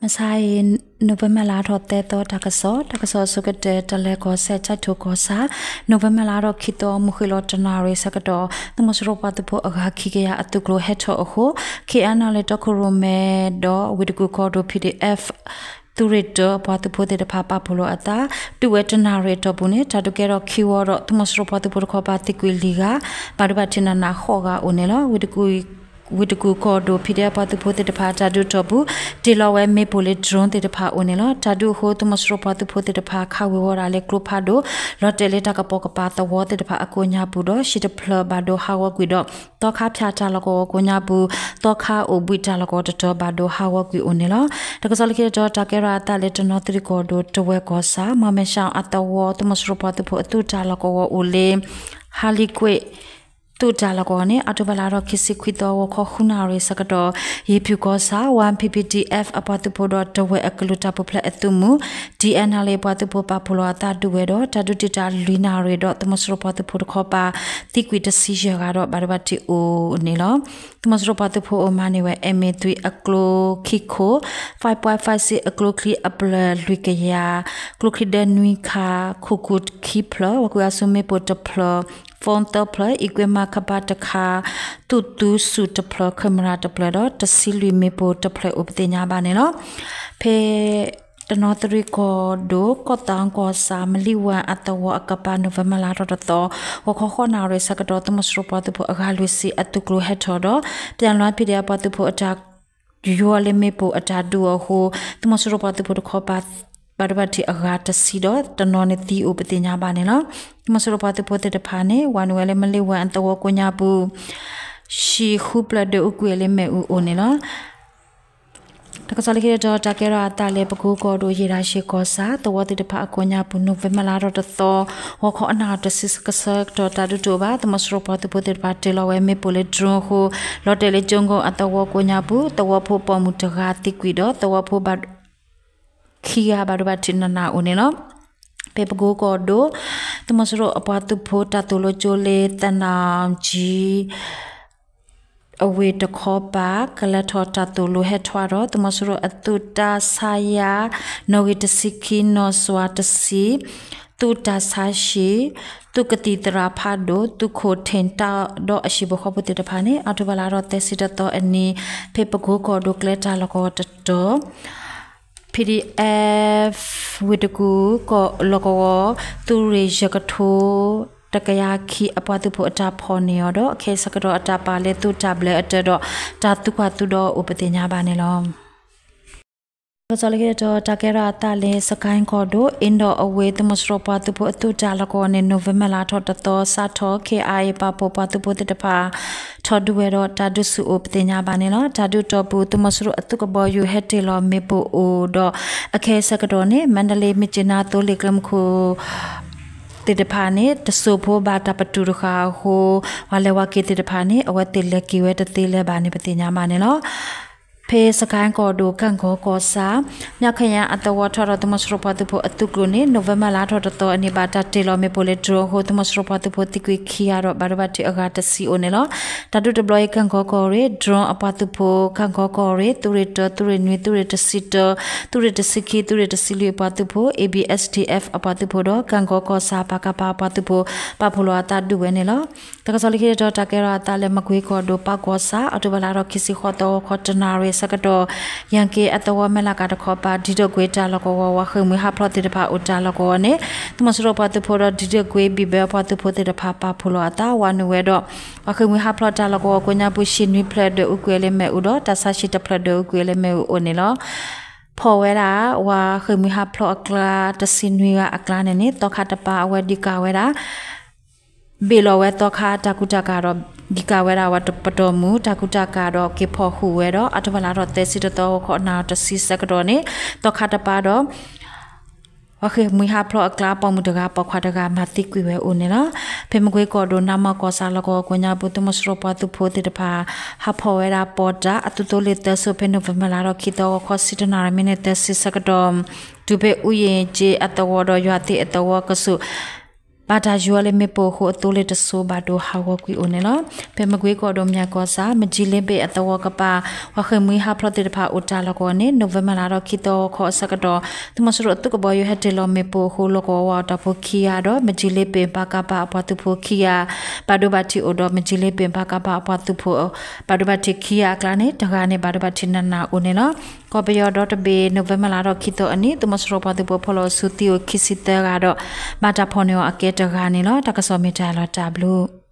မဆါအံၤ နိၣ်ဝ့ဘၢၣ်လါထီၣ်သၢသီ တၢ်ကစီၣ်, တၢ်ကစီၣ်အဆိကတၢၢ် တလဲၤကီၢ်စဲၣ် ကၠဲးထိၣ်ကီၢ်ဆၣ်, နိၣ်ဝ့ဘၢၣ်လါထီၣ်ခံသီ မုၢ်ဃ့ၢ်လီၤတနၣ်ရံၣ်ဆၢကတီၢ် သုးမီၤစိရိၤပှၤသုးဖိအဂၤခံကယၤအသုးကျိၤဟဲထီၣ်အဃိ ခ့ၣ်အဲၣ်နၣ်လၢတီခိၣ်ရိၣ်မဲဒီး ဝ့ၢ်တကူၣ်ကီၢ်ဒိၣ် ပီၣ်ဒီဖၣ် သုးရ့ၣ်တၢအပှၤသုးဖိသ့ၣ်တဖၣ်ပာ်ဖှိၣ်လီၤအသး ဒုးဝဲတနၣ်ရံၣ်အတီၢ်ပူၤန့ၣ် တၢ်ဒုးကဲထီၣ်ခံဝီဒီး သုးမီၤစိရိၤပှၤသုးဖိတခီပၤသံကွံာ်လွံၢ်ဂၤ ဘၣ်ဒိဘၣ်ထံးနးနးဃိးဂၤအိၣ်န့ၣ်လီၤ. ဝ့ၢ်တကူၣ်ကီၢ်ဒိၣ် ပီၣ်ဒီဖၣ် ပှၤသုးဖိသ့ၣ်တဖၣ်တၢ်ဒုးအတီၢ်ပူၤ တ့ၢ်လီၤဝဲမ့ၣ်ပိၢ်လၢ drone သ့ၣ်တဖၣ်အိၣ်န့ၣ်လီၤ. တၢ်ဒုးအဃိ သုးမီၤစိရိၤပှၤသုးဖိသ့ၣ်တဖၣ် ခးဝ့ၤဝီၤဒၣ်လၢကျိဖးဒိၣ် လီၤတဲာ်လၢတၢ်ကပိာ်ကပၤသဝီသ့ၣ်တဖၣ်အကိးညါပူၤဒီး ဟံၣ်တဖျၢၣ်ဘၣ်ဒိဟးဂီၤကွံာ်ဒီး သီခါဖၠၣ်တၢ်လီၢ်ကဝီၤကိးညါပူၤ သီခါအိၣ်ဘှံးတၢ်လီၢ်ကဝီၤတတီၤဘၣ်ဒိဟးဂီၤကွံာ်အိၣ်န့ၣ်လီၤ. တၢ်ကစီၣ်လၢခံတတီၤ တၢ်ကဲထီၣ်အသးလၢတနီသရံၣ်ကီၢ်ဒိၣ် တဝဲၢ်ကီၢ်ဆၣ် မီၢ်မဲၣ်ဆှးအသဝီ သုးမီၤစိရိၤပှၤသုးဖိအသုးတၢ်လီၢ်ကဝီၤအိၣ်လၢ ဟါလံကွ့ၣ် သုးတၢ်လီၢ်ကဝီၤန့ၣ် အီးထိဘၢၣ်လါထီၣ်ခံဆံခွံသီ ဂီၤခီဃုနၣ်ရံၣ်ဆၢကတီၢ် ယ့ၤဖၠူၣ်ကီၢ်ဆၣ် ဝါ ပီၣ်ပီၣ် အပှၤသုးဖိဒီးတဝဲၢ်အကလုာ်တၢ်ပူၤဖျဲးအသုးမုၢ် တံၣ်အဲၣ်နၣ်လၢပှၤသုးဖိပာ်ဖှိၣ်လီၤအသးဒုးဝဲဒီး တၢ်ဒုးတံာ်တာ်လွံၢ်နၣ်ရံၣ်ဒီး သုးမီၤစိရိၤပှၤသုးဖိတခီပၤ သံကွံာ်တဆံယဲၢ်ဂၤဒီး ဘၣ်ဒိဘၣ်ထံးအိၣ်န့ၣ်လီၤ. သုးမီၤစိရိၤပှၤသုးဖိအိၣ်မၤန့ၢ်ဝဲ M A three အကျိခံခိၣ် five point five six အကျိချံအပျၢၢ်လွံၢ်ကယၤ, ကျိချံဒၢနွံခါ, ခိၣ်ကူၣ်ခံဖျၢၣ်, ဝၤကွံာ်အါဆူမ့ၣ်ပိၢ်တဖျၢၣ်, phone သၢဖျၢၣ်, equipment ခါဘၣ်တခါ, သုးသူစူၣ်တဖျၢၣ်, camera တဖျၢၣ်ဒီး တဆံလွံၢ်မ့ၣ်ပိၢ်တဖျၢၣ်အိၣ်ပသ့ၣ်ညါဘၣ်န့ၣ်လီၤ. ဖဲ တနီသရံၣ်ကီၢ်ဒိၣ် ကီၢ်သးကီၢ်ဆၣ် မလံဝၣ်အသဝီအကပၤ နိၣ်ဝ့ဘၢၣ်လါထီၣ်တသီ ဂီၤခီဃိးနၣ်ရံၣ်ဆၢကတီၢ် သုးမီၤစိရိၤပှၤသုးဖိအဂၤလွံၢ်ဆံအသုးကျိၤဟဲထီၣ်ဒီး ပၠၣ်လွါ PDF ပှၤသုးဖိအတၢ် ယွၤလၢမ့ၣ်ပိၢ်အတၢ်ဒုးအဃိ သုးမီၤစိရိၤပှၤသုးဖိတခီပၤ ဘၣ်ဒိဘၣ်ထံးအဂၤတဆံဒီး တနီၤန့ၣ်သံအိၣ်ပသ့ၣ်ညါဘၣ်န့ၣ်လီၤ. သုးမီၤစိရိၤပှၤသုးဖိသ့ၣ်တဖၣ်န့ၣ် ဝၤနုာ်ဝဲလၢမလံဝၣ်အသဝီကိးညါပူၤ ဟံၣ်ဃုဖျၢၣ်ဒွဲၣ်အူကွံာ်ဝဲလၢမ့ၣ်အူအိၣ်န့ၣ်လီၤ. တၢ်ကစီၣ်လၢခံတတီၤ တၢ်ကဲထီၣ်အသးလၢပကိကီၢ်ဒိၣ် ယ့ၣ်ဒၣ်ရှ့ၣ်ကီၢ်ဆၣ် သဝီသ့ၣ်တဖၣ်အကိးညါပူၤ နိၣ်ဝ့ဘၢၣ်လါထီၣ်တသီ ဂီၤခီအနၣ်တဆံဆၢကတီၢ် တၢ်ဒုးတအိၣ်ဘၣ် သုးမီၤစိရိၤပှၤသုးဖိသ့ၣ်တဖၣ် တ့ၢ်လီၤဝဲမ့ၣ်ပိၢ်လၢ drone အဃိ လီၤတဲာ်လၢကၠိကိၣ်အသဝီကိးညါပူၤ သဝီဖိပိာ်မုၣ်တဂၤသံကွံာ်ဒီး သဝီဖိဘၣ် ခံဂၤဘၣ်ဒိဘၣ်ထံးနးနးအိၣ်န့ၣ်လီၤ. ဖဲပကိကီၢ်ဒိၣ် သုးမီၤစိရိၤအပှၤသုးဖိတၢ်သိၣ်လိကၠိလၢ သနာ်ကၠံ အဝ့ၢ်တခီပၤ ကလဲၤထီၣ်တၢ်သိၣ်လိဟဲထီၣ်ဒီး သုးမီၤစိရိၤအသုးတၢ်ဆါယါ နီၣ်ဂံၢ်တဆံခံ နီၣ်စွၤတဆံ သုးတၢ်ဆါဟံၣ် သုးကသံၣ်သရၣ်ဖးဒိၣ် သုးခိၣ်ထ့ၣ်တၢ်ဒီးအဟံၣ်ဖိဃီဖိသ့ၣ်တဖၣ်န့ၣ် အီးထိဘၢၣ်လါထီၣ်သၢဆံတသီအနံၤ ဖဲပကိကီၢ်ဒိၣ်ကျဲတၢ်လီၢ်ကဝီၤတတီၤ PDF ဝ့ၢ်တကူၣ်ကီၢ်လီၢ်ကဝီၤ သုးရ့ၣ်ယဲၢ်ကထိ တကယၤခံအပှၤသုးဖိအတၢ်ဖီၣ်န့ၢ်အီၤဒီး အခဲအံၤဆၢကတီၢ်အတၢ်ပာ်လၢသုးတၢ်ဘျၢအတၢၢ်ဒီး တၢ်သူၣ်ကွၢ်သူဒီးအိၣ်ပသ့ၣ်ညါဘၣ်န့ၣ်လီၤ. တၢ်ကစီၣ်လၢခံတတီၤ တၢ်ကဲထီၣ်အသးလၢ စကဲၣ်ကီၢ်ဒိၣ် အ့ၣ်ဒီးအဝ့ၢ် သုးမီၤစိရိၤပှၤသုးဖိအသုးတၢ်လီၢ်ကဝီၤန့ၣ် နိၣ်ဝ့ဘၢၣ်လါထီၣ်တသီ စးထီၣ် ခ့ၣ်အါအ့ၣ် ပာ်ဖှိၣ်ပှၤသုးဖိသ့ၣ်တဖၣ် ထီၣ်ဒုးဝဲဒီး တၢ်ဒုးဆူၣ်အိၣ်ပသ့ၣ်ညါဘၣ်န့ၣ်လီၤ. တၢ်ဒုးအတီၢ်ပူၤ သုးမီၤစိရိၤအသုးကဘီယူၤဟဲတ့ၢ်လီၤမ့ၣ်ပိၢ်အိၣ်ဒီး အခဲအံၤဆၢကတီၢ်န့ၣ် မါဒလ့ မြစ်ကြီးနား သိလ့ၣ်ကျဲမုၢ်ခိၣ် သ့ၣ်တဖၣ်န့ၣ် တစိၢ်ဖိဘၣ်တၢ်ပတုာ်တဃာ်အဃိ ပှၤလဲၤဝၤက့ၤသ့ၣ်တဖၣ်န့ၣ် အဝဲသ့ၣ်လဲၤက့ၤဝဲတသ့လၢၤဘၣ်န့ၣ် ပသ့ၣ်ညါဘၣ်န့ၣ်လီၤ. ဖဲစကဲၣ်ကီၢ်ဒိၣ် ကၣ်ကီကီၢ်ဆၣ် မြောက်ခရိုင်အသဝီထီၣ်ဒီး သုးမီၤစိရိၤပှၤသုးဖိအသုးကျိၤန့ၣ် နိၣ်ဝ့ဘၢၣ်လါထီၣ်တသီအနံၤ ဘၣ်တၢ်တ့ၢ်လီၤမ့ၣ်ပိၢ်လၢ drone အဃိ သုးမီၤစိရိၤပှၤသုးဖိသံကွံာ်ခံဂၤဒီး ဘၣ်ဒိဘၣ်ထံးအဂၤတဆံအိၣ်န့ၣ်လီၤ. တၢ်ဒုးတဘျီအံၤ ကၣ်ကီကီၢ်ရ့ၣ် drone အပှၤသုးဖိ ကၣ်ကီကီၢ်ရ့ၣ် သုးရ့ၣ်တၢ သုးရ့ၣ်နွံ သုးရ့ၣ်တဆံတၢ သုးရ့ၣ်တဆံခံ သုးရ့ၣ်တဆံလွံၢ်အပှၤသုးဖိ A B S D F အပှၤသုးဖိဒီး ကၣ်ကီကီၢ်ဆၣ် ပကဖ အပှၤသုးဖိ ပာ်ဖှိၣ်လီၤအသးဒုးဝဲန့ၣ်လီၤ. တၢ်ကစီၣ်လၢခံတတီၤ တၢ်ကဲထီၣ်အသးလၢ မကွ့ကီၢ်ဒိၣ် ပၣ်ကီၢ်ဆၣ် အီးထိဘၢၣ်လါထီၣ်ခံဆံဃိးသီ ဂီၤခီတနၣ်ရံၣ်ဆၢကတီၢ် ယၣ်က့အသဝီမဲၢ်လးကးတခီပၤ ဒံဒိၣ်ကွ့တၢ်လီၢ်ကဝီၤ ပှၤဃ့ၢ်မှံဟးဖျိးသ့ၣ်တဖၣ်အိၣ်တၢ်လီၢ်ကဝီၤန့ၣ် သုးမီၤစိရိၤပှၤသုးဖိဒီး ဒံဒိၣ်ကွ့ ဘံၣ်ဘၢအပှၤသုးဖိသ့ၣ်တဖၣ် ပာ်ဖှိၣ်လီၤအသး ဝၤနုာ်ဝဲဒီး ပှၤဃ့ၢ်မှံဟးဖျိးတၢ်လီၢ်ကဝီၤကိးညါပူၤ ဟံၣ်နွံဖျၢၣ်ဒွဲၣ်အူကွံာ်လၢမ့ၣ်အူဒီး တၢ်ဆါဟံၣ်တဖျၢၣ်ဒွဲၣ်အူကွံာ်လၢမ့ၣ်အူအိၣ်န့ၣ်လီၤ. ဖီၣ်ဝဲဒၣ် ပှၤဃ့ၢ်မှံဟးဖျိးအကျါ တဆံနွံဂၤအကျါန့ၣ်န့ၣ် သီခါတပၤအဝဲဒံးကၤဝဲဒၣ် ဘ့ၣ်လီၤဝဲသီခါတၢ်ကူတၢ်ကၤဒီး ဒံးကၤဝဲဒၣ်ဝဲပတီၢ်မုၢ် တၢ်ကူတၢ်ကၤဒီးက့ၤဖီၣ်ဃုာ်ဝဲဒီး အီးထိဘၢၣ်လါထီၣ်သၢဆံတသီ ဂီၤခီနၣ်ရံၣ်တဆံဆၢကတီၢ်န့ၣ် သီခါတပၤဒီး ပှၤဃ့ၢ်မှံဟးဖျိးအကျါ ပိာ်မုၣ်တဂၤ ပိာ်ခွါတဂၤ မၤသံကွံာ်ဝဲအိၣ်န့ၣ်လီၤ. ဖဲမကွ့ကီၢ်ဒိၣ် နါမီၢ်ကီၢ်ဆၣ်လီၢ်ကဝီၤကိးညါပူၤ သုးမီၤစိရိၤပှၤသုးဖိသ့ၣ်တဖၣ် ဟးဖီၣ်ဝဲဒၣ်ပီၣ်တၢ် အသုးသိလ့ၣ်သၢစိၤ ဖဲနိၣ်ဝ့ဘၢၣ်လါထီၣ်ခံသီ ဂီၤခီဆံတနၣ်ရံၣ် မံးနံးသၢဆံဆၢကတီၢ် တုၤဖဲအူယ့ၣ်က့အသဝီဒီး ယွၤသ့ၣ်အသဝီကဆူး တ ဘၣ်တၢ်ယူၤအီၤလၢမ့ၣ်ပိၢ်အဃိ အသိလ့ၣ်တစိၤဘၣ်ဒိဟးဂီၤကွံာ်အိၣ်န့ၣ်လီၤ. ဖဲမကွ့ကီၢ်ဒိၣ် မၠၣ်ကီၢ်ဆၣ် မကၠံလ့ဘ့ၣ်အသဝီကပၤ ပှၤဃ့ၢ်မှံဟးဖျိးသ့ၣ်တဖၣ်အိၣ်တၢ်လီၢ်ကဝီၤန့ၣ် နိၣ်ဝ့ဘၢၣ်လါထီၣ်ခံသီဂီၤခီအဆၢကတီၢ် သုးမီၤစိရိၤအသုးကဘီယူၤဟဲတ့ၢ်လီၤမ့ၣ်ပိၢ်အဃိ လီၢ်ကဝီၤဝါအီၣ်တၢ်ဖိခံဂၤဒီး မကၠံလ့ဘ့ၣ် ပကဖ အပှၤသုးဖိခံဂၤ ဘၣ်ဒိဘၣ်ထံးအိၣ်ဒီး မကၠံလ့ဘ့ၣ် ပကဖ အပှၤသုးဖိ ဘၣ်ဒိဘၣ်ထံးခံဂၤအကျါန့ၣ် တဂၤန့ၣ် ဘၣ်ဒိဘၣ်ထံးနးနးအိၣ်န့ၣ်လီၤ. ကီၢ်ပယီၤဒီတဘ့ၣ် နိၣ်ဝ့ဘၢၣ်လါထီၣ်ခံသီအနံၤ သုးမီၤစိရိၤပှၤသုးဖိဖီၣ်လီၤဆူသံအိၣ်ခံဆံသၢဂၤဒီး ဘၣ်တၢ်ဖီၣ်န့ၢ်အီၤအကဲတဂၤန့ၣ်လီၤ. တၢ်ကစီၣ်မ့ၢ်တၢ်လီၤတၢ်ဘျုး